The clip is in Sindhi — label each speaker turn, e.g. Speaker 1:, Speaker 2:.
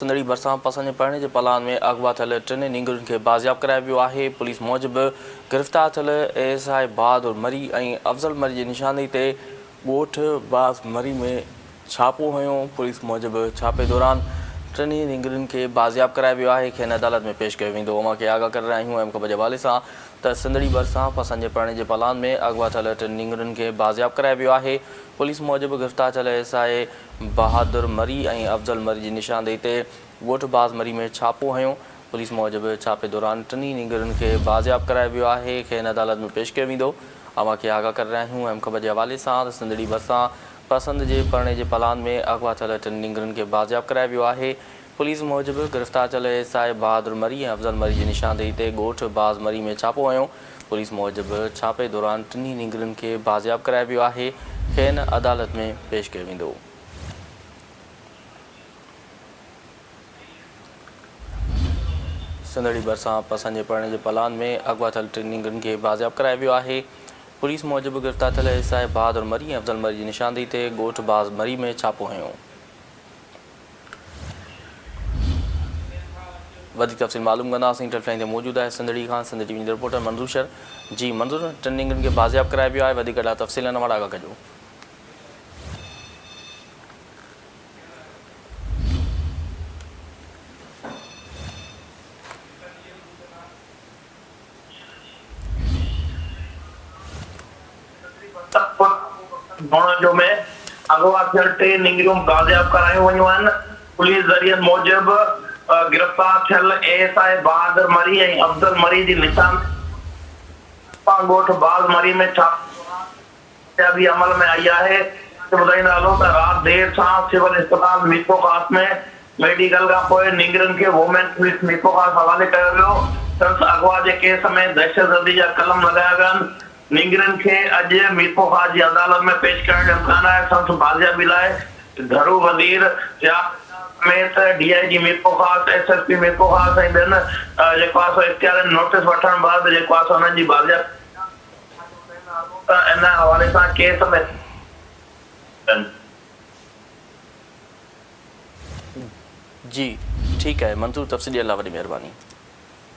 Speaker 1: سنڌڙي ڀرسان پسند جي پرڻي جي پلان ۾ اغوا ٿيل ٽن نينگرين کي بازياب ڪرايو ويو آهي. پوليس موجب گرفتار ٿيل A S I Bahadur Marri ۽ Afzal Marri جي نشاندهي تي ڳوٺ باز مري ۾ ڇاپو هنيو. پوليس موجب ڇاپي دوران ٽنهي نينگرين کي بازياب ڪرايو ويو آهي، کين عدالت ۾ پيش ڪيو ويندو. اوهان کي آگاهه ڪري رهيا آهيون اهم خبر جي حوالي سان ته سنڌڙي ڀرسان پسند جي پرڻي جي پلان ۾ اغوا ٿيل ٽن نينگرين کي بازياب ڪرايو ويو آهي. پوليس موجب گرفتار ٿيل ايس I Bahadur Marri ۽ افضل مري جي نشاندهي تي ڳوٺ باز مري ۾ ڇاپو هنيو. پوليس موجب ڇاپي دوران ٽنهي نينگرن کي بازياب ڪرايو ويو آهي، کين عدالت ۾ پيش ڪيو ويندو. اوهان کي آگاهه ڪري رهيا آهيون اهم خبر جي حوالي سان ته سنڌڙي ڀرسان پسند جي پرڻي جي پلان ۾ اغوا ٿيل ٽن نينگرن کي بازياب ڪرايو ويو آهي. پوليس موجب گرفتار ٿيل ايس I Bahadur Marri ۽ افضل مري جي نشاندهي تي ڳوٺ باز مري ۾ ڇاپو هنيو. پوليس موجب ڇاپي دوران ٽنهي نينگرين کي بازياب ڪرايو ويو آهي، کين عدالت ۾ پيش ڪيو ويندو. سنڌڙي ڀرسان پسند جي پرڻي جي پلان ۾ اغوا ٿيل ٽن نينگرين کي بازياب ڪرايو ويو آهي. پوليس موجب گرفتار ٿيل ايس I Bahadur Marri ۽ افضل مري جي نشاندهي تي ڳوٺ باز مري ۾ ڇاپو هنيو. وڌيڪ تفصيل معلوم ڪنداسين ٽيليفون لائين تي موجود آهي سنڌڙي کان سنڌ ٽي وي جي رپورٽر منظور شر جي منظور ٽن نينگرن کي بازياب ڪرايو ويو آهي وڌيڪ اهڙا تفصيل ان وٽ آگاهه ڪجو.
Speaker 2: ڀوڻيجو ۾ اغوا ٿيل ٽي نينگريون بازياب ڪرايون ويون آهن، پوليس ذريعن موجب گرفتار ٿيل A S I Bahadur Marri ۽ Afzal Marri جي نشاندهي تي ڳوٺ باز مري ۾ ڇاپي دوران ڪاميابي عمل ۾ آئي آهي. ٻڌائيندا هلون ته رات دير سان سول اسپتال ميرپورخاص ۾ ميڊيڪل کان پوء نينگرن کي وومين پوليس ميرپورخاص حوالي ڪيو ويو. سندس اغوا جي ڪيس ۾ دهشتگردي جا قلم لڳايا ويا آهن. نينگرن کي اڄ ميرپورخاص جي عدالت ۾ پيش ڪرڻ جو امڪان آهي. سندس بازيابي لاء گهرو وزير ضياء سميت D I G Mirpurkhas, S S P Mirpurkhas ۽ ٻين جيڪو آهي سو اختيارين نوٽيس وٺڻ بعد جيڪو آهي سو انهن جي بازيابي ته ان حوالي سان ڪيس ۾.
Speaker 1: جي ٺيڪ آهي منظور تفصيل ڏيڻ لاء وڏي مهرباني.